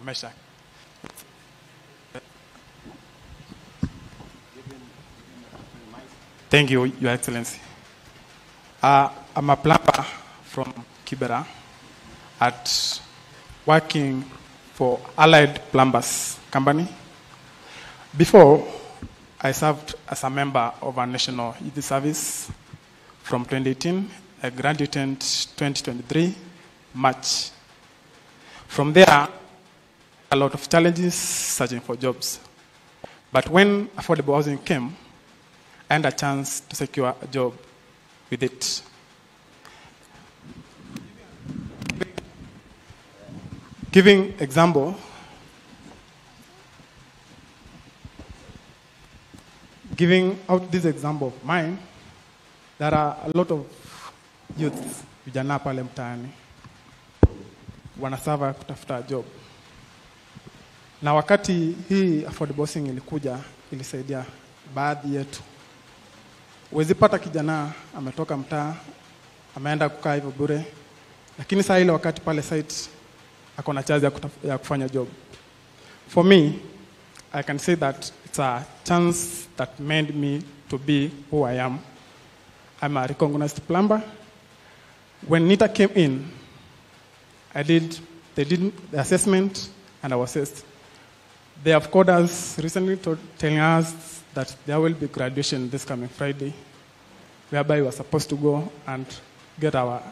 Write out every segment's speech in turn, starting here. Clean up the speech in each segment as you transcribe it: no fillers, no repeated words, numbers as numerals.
Meshak. Thank you, Your Excellency. I'm a plumber from Kibera at working for Allied Plumbers Company. Before, I served as a member of a National Youth Service from 2018. I graduated 2023, March. From there, a lot of challenges searching for jobs. But when affordable housing came, I had a chance to secure a job with it. Giving example, giving out this example of mine, there are a lot of youths vijana pale mtaani wanasava kutafuta job. Na wakati hii affordable housing ilikuja, ilisaidia baadhi yetu. Huwezi pata kijana ametoka mtaa, ameenda kukaa hivyo bure, lakini saa ile wakati pale site ako na chance ya kufanya job. For me, I can say that it's a chance that made me to be who I am. I'm a recognized plumber. When NITA came in, they did the assessment and I was assessed. They have called us recently telling us that there will be graduation this coming Friday, whereby we are supposed to go and get our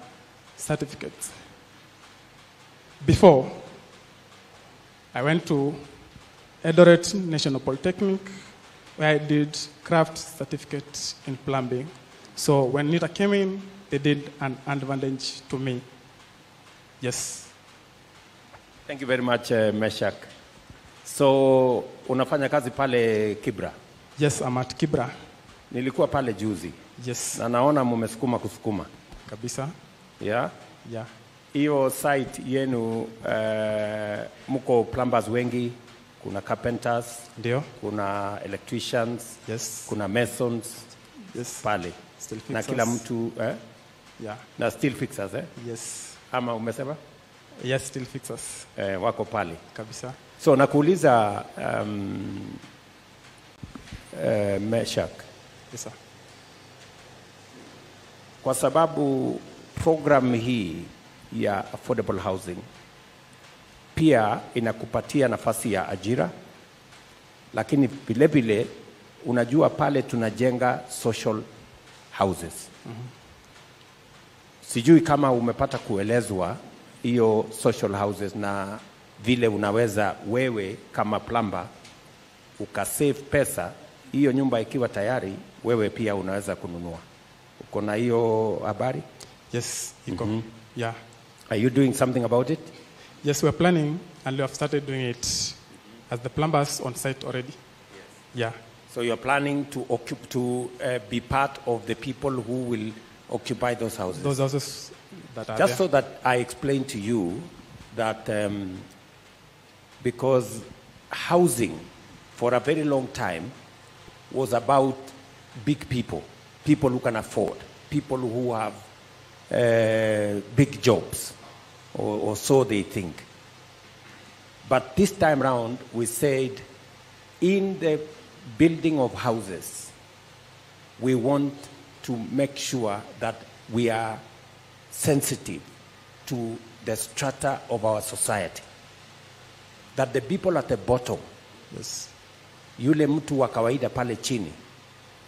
certificates. Before, I went to Eldoret National Polytechnic, where I did craft certificate in plumbing. So when NITA came in, they did an advantage to me. Yes. Thank you very much, Meshak. So, unafanya kazi pale Kibra? Yes, I'm at Kibra. Nilikuwa pale juzi. Yes. Na naona mumesukuma kusukuma. Kabisa. Yeah? Yeah. Hiyo site yenu, mko plumbers wengi, kuna carpenters, ndio, kuna electricians, yes, kuna masons, yes, pale. Steel fixers. Na kila mtu, eh? Yeah. Na steel fixers, eh? Yes. Ama umesema? Yes, steel fixers. Wako pale. Kabisa. So nakuuliza Meshak. Yes, sir. Kwa sababu program hii ya affordable housing pia inakupatia nafasi ya ajira, lakini vile vile unajua pale tunajenga social houses. Mm-hmm. Sijui kama umepata kuelezwa hiyo social houses na vile unaweza wewe kama plumber ukasave pesa, hiyo nyumba ikiwa tayari wewe pia unaweza kununua. Uko na hiyo habari? Yes, iko. Mm-hmm. Yeah. Are you doing something about it? Yes, we are planning and we have started doing it as the plumbers on site already. Yes. Yeah. So you are planning to be part of the people who will occupy those houses? Those houses that are Just there. So that I explain to you that because housing for a very long time was about big people, people who can afford, people who have big jobs, or so they think. But this time round, we said, in the building of houses, we want to make sure that we are sensitive to the strata of our society. That the people at the bottom, yes, yule mtu wa kawaida pale chini,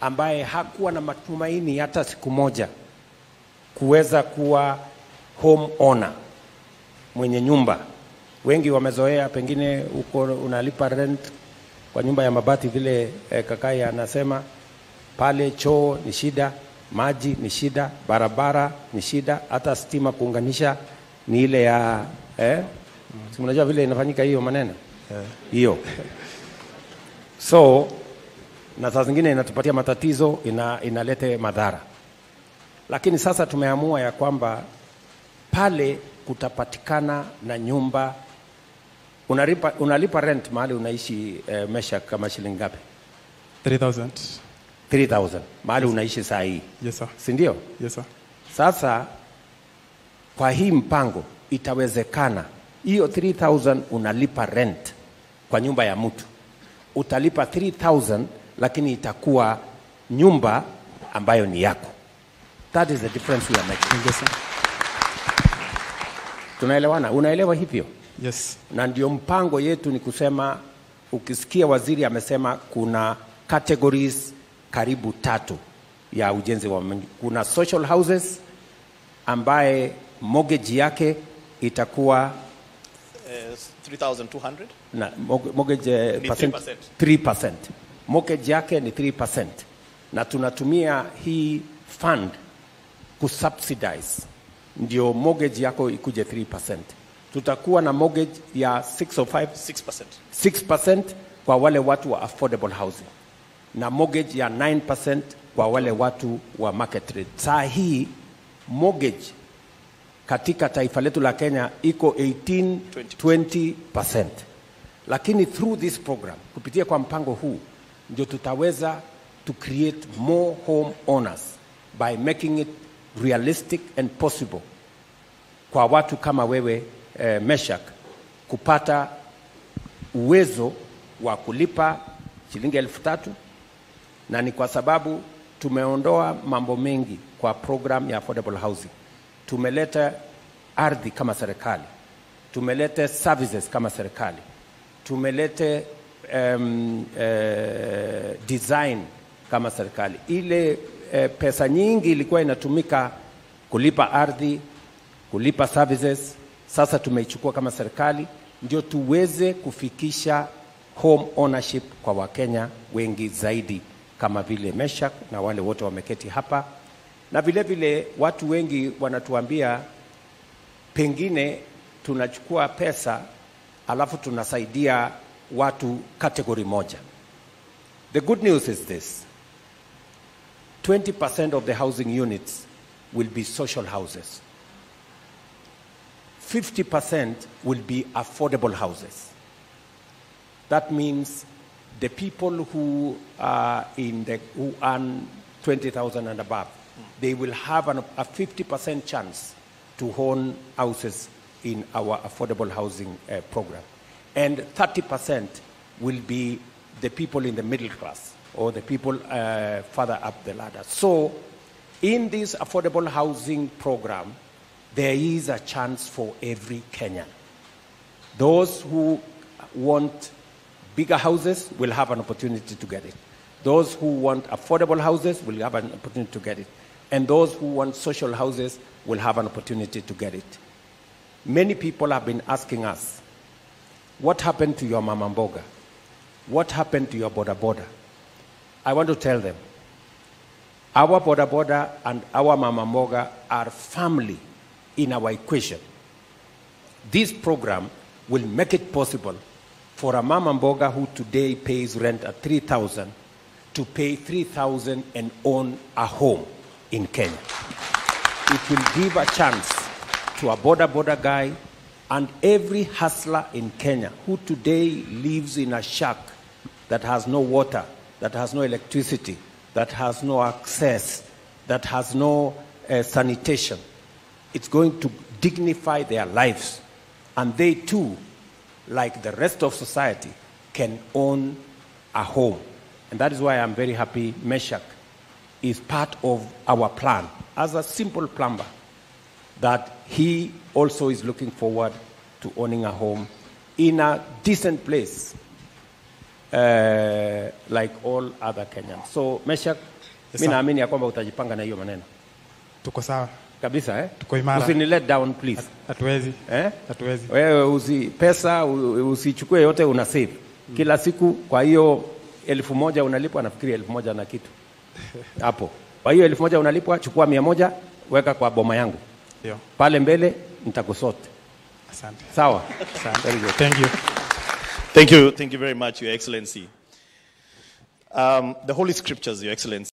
ambaye hakuwa na matumaini hata siku moja kuweza kuwa home owner, mwenye nyumba. Wengi wamezoea pengine uko unalipa rent kwa nyumba ya mabati vile kakai anasema pale, choo ni shida, maji ni shida, barabara ni shida, hata stima kuunganisha ni ile ya si mnajua vile inafanyika hiyo maneno hiyo. So na saa zingine inatupatia matatizo, inalete madhara. Lakini sasa tumeamua ya kwamba pale kutapatikana na nyumba. Unalipa rent mahali unaishi Mesha kama shilingi ngapi? 3,000. 3,000 mahali unaishi saa hii. Yes sir. Si ndio? Yes sir. Sasa kwa hii mpango itawezekana Hiyo 3000 unalipa rent kwa nyumba ya mtu, utalipa 3000 lakini itakuwa nyumba ambayo ni yako. That is the difference we are making. Thank you, sir. Tunaelewana? Unaelewa hivyo? Yes. Na ndio mpango yetu ni kusema, ukisikia waziri amesema kuna categories karibu tatu ya ujenzi wa kuna social houses ambaye mortgage yake itakuwa 3,200 na mortgage Ni percent, 3%. 3%. Mortgage yake ni 3%, na tunatumia hii fund kusubsidize ndio mortgage yako ikuje 3%. Tutakuwa na mortgage ya 6 or 5 6%. 6% kwa wale watu wa affordable housing na mortgage ya 9% kwa wale watu wa market rate. Saa hii mortgage katika taifa letu la Kenya iko 18 20%. Lakini through this program, kupitia kwa mpango huu, ndio tutaweza to create more home owners by making it realistic and possible kwa watu kama wewe Meshak kupata uwezo wa kulipa shilingi 3,000, na ni kwa sababu tumeondoa mambo mengi kwa program ya affordable housing. Tumeleta ardhi kama serikali, tumeleta services kama serikali, tumeleta design kama serikali. Ile pesa nyingi ilikuwa inatumika kulipa ardhi, kulipa services, sasa tumeichukua kama serikali ndio tuweze kufikisha home ownership kwa Wakenya wengi zaidi kama vile Meshak na wale wote wameketi hapa. Na vile vile watu wengi wanatuambia pengine tunachukua pesa alafu tunasaidia watu category moja. The good news is this. 20% of the housing units will be social houses. 50% will be affordable houses. That means the people who are who earn 20,000 and above, they will have a 50% chance to own houses in our affordable housing program. And 30% will be the people in the middle class or the people further up the ladder. So in this affordable housing program, there is a chance for every Kenyan. Those who want bigger houses will have an opportunity to get it. Those who want affordable houses will have an opportunity to get it. And those who want social houses will have an opportunity to get it. Many people have been asking us, what happened to your mama mboga? What happened to your boda boda? I want to tell them, our boda boda and our mama mboga are family in our equation. This program will make it possible for a mama mboga who today pays rent at 3,000 to pay 3,000 and own a home in Kenya. It will give a chance to a boda boda guy and every hustler in Kenya who today lives in a shack that has no water, that has no electricity, that has no access, that has no sanitation. It's going to dignify their lives. And they too, like the rest of society, can own a home. And that is why I'm very happy Meshak is part of our plan as a simple plumber, that he also is looking forward to owning a home in a decent place like all other Kenyans. So Meshak, Yes, mi sir. naamini ya kwamba utajipanga na hiyo maneno Tuko sawa. kabisa, eh? Tuko imara. Usini let down please. Hatuwezi. Eh? Hatuwezi. Wewe pesa usichukue yote, una save kila siku. Kwa hiyo 1,000 unalipwa, nafikiri 1,000 na kitu hapo. Kwa hiyo 1,000 unalipwa, chukua 100 weka kwa boma yangu Ndio. pale mbele, nitakusort. Asante. Sawa? Asante. Very good. Thank you. Thank you. Thank you very much, Your Excellency. The Holy Scriptures, Your Excellency.